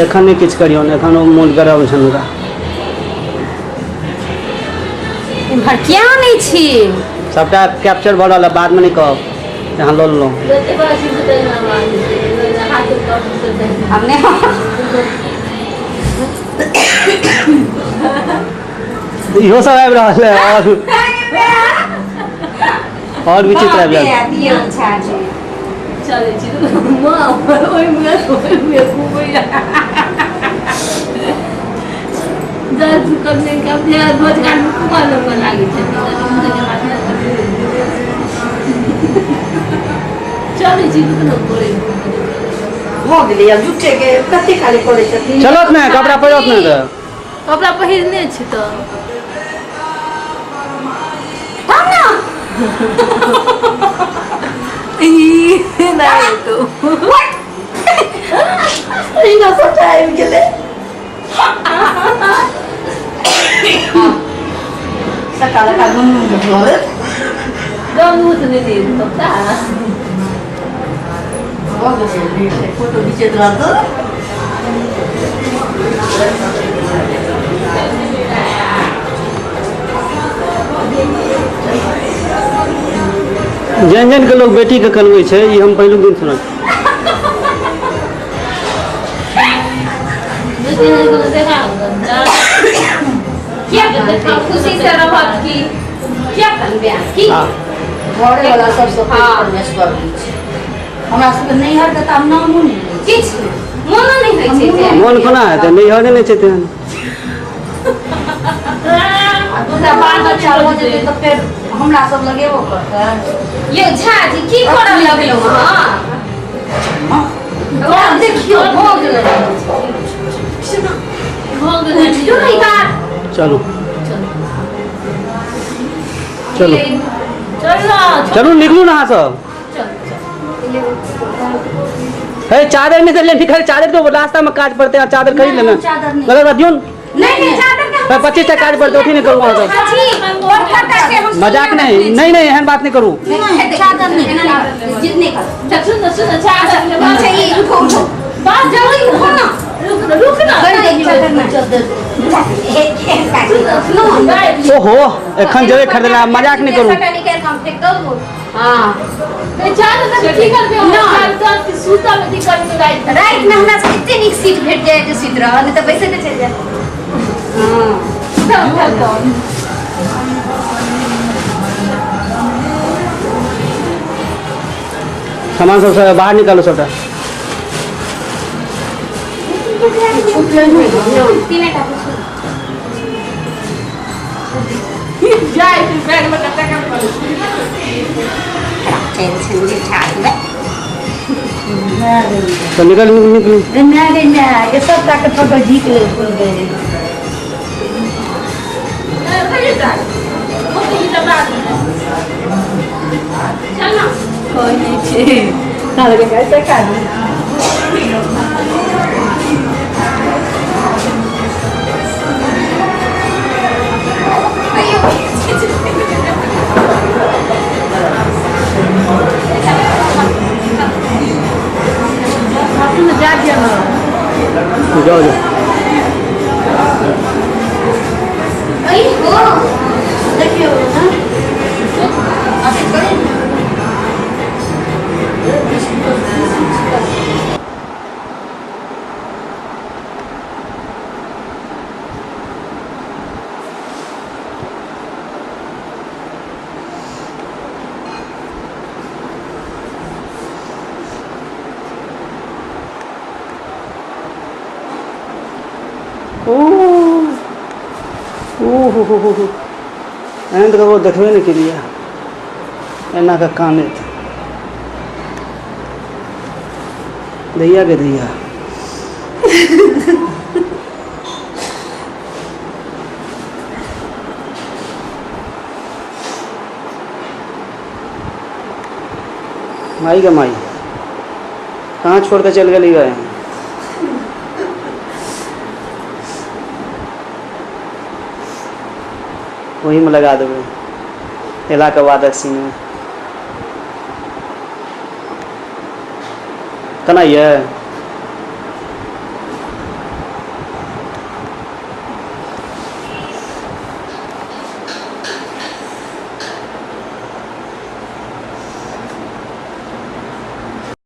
एखन नहि किछु करियौन, एखन ओ मोन गरम छनि हुनका। इम्हर किया नहि छी? सबटा कैप्चर भऽ रहल है, बादमे नहि कहब अहाँ लऽ लेलहुँ। आब नहि। इहो सब आबि रहल है और विचित्र आबि रहल। चलै छी माँ, ओहिमे ओहिमे घुमैया दर्द करने के अपने रोजगार में कुमार लोग लागै छै। चलै छी रुकनो करै भऽ गेलै। आब झूठेके कते खाली करै छथिन। चलत ने, कपड़ा पहिरत ने तऽ। कपड़ा पहिरने छी तऽ नहि तो एहिना सबटा आबि गेलै। सकाल का गुनगुन भऽ गंगू तऽ नहि देब कपड़ा। भऽ गेलै, फोटो घिचैत रहतौ। जैन जैन के लोग बेटी के कनबै छै, ई हम पहिलुक दिन सुनल। खुशी से रहत की किया कनबे की? घरे वाला सबसँ पैघ परमेश्वर होइ छै। हमरा सबके नैहरके तऽ आब नामो नहि लै छै। किछु मोनो नहि होइ छै जे मोन कोना हेतै, नैहरे नहि छै तेहन। आ दूटा बाल बच्चा भऽ जेतै तऽ फेर हमरा सब लगेबो करतै। यौ झा जी, की करऽ लगलहुँ अहाँ? आब देखियौ, भऽ गेलै। भऽ गेलै। उठियौ ने इधर। चलू चलू। चल। चलू, निकलू ने अहाँ सब। हे, चादर नहीं ले निकल। चादर तो रास्ता में काज पड़ते हैं, चादर खरीद लेना। चादर नहीं। गलत बात दियो। नहीं नहीं, चादर के 25 टा काज पड़ते, अथी नहीं करू अहाँ सब। बड़का टा के हम। मजाक नहीं, नहीं नहीं, एहन बात नहीं करू। चादर नहीं, जिद नहीं करो। सुन सुन, चादर। अच्छा, ये उठो उठो, बस जल्दी उठो ना। रुक ना, रुक ना। चादर ना। ओहो, एखन जेबै खरीदे ला, मजाक नहीं करू। निकाल के हम फेंक दो। हाँ। चादर तक की करबे? नहि। सुता में की करबे राति? राति में हमरा सबके एते नीक सीट भेट जाए जे सुति रहल, नहीं तऽ बैसे के चलि जाए। हाँ। सामान सब सब बाहर निकालू सबटा। तीने टा पूछू। जाय बैग में कते काम करू। टेंशन जे ठाक। तो निकल निकल निकलू। माय गे माय, ये सबटा के फोटो घीच लेलखुन गे। चल ना। कहै छै कहलकै कैसे काटू। जा दिया ना। जाओ जाओ। अरे हो। देखियौ ना, अथी करू ने। ओ ओ हो हो हो हो, एहन तऽ ककरो देखबे नहि केलियै एना कऽ कानैत। दैया गे दैया, माई गे माई, कहाँ छोड़ के चल गेली गए? ओहीमे लगा देबै एलाके बादक सीनमे। केना ये?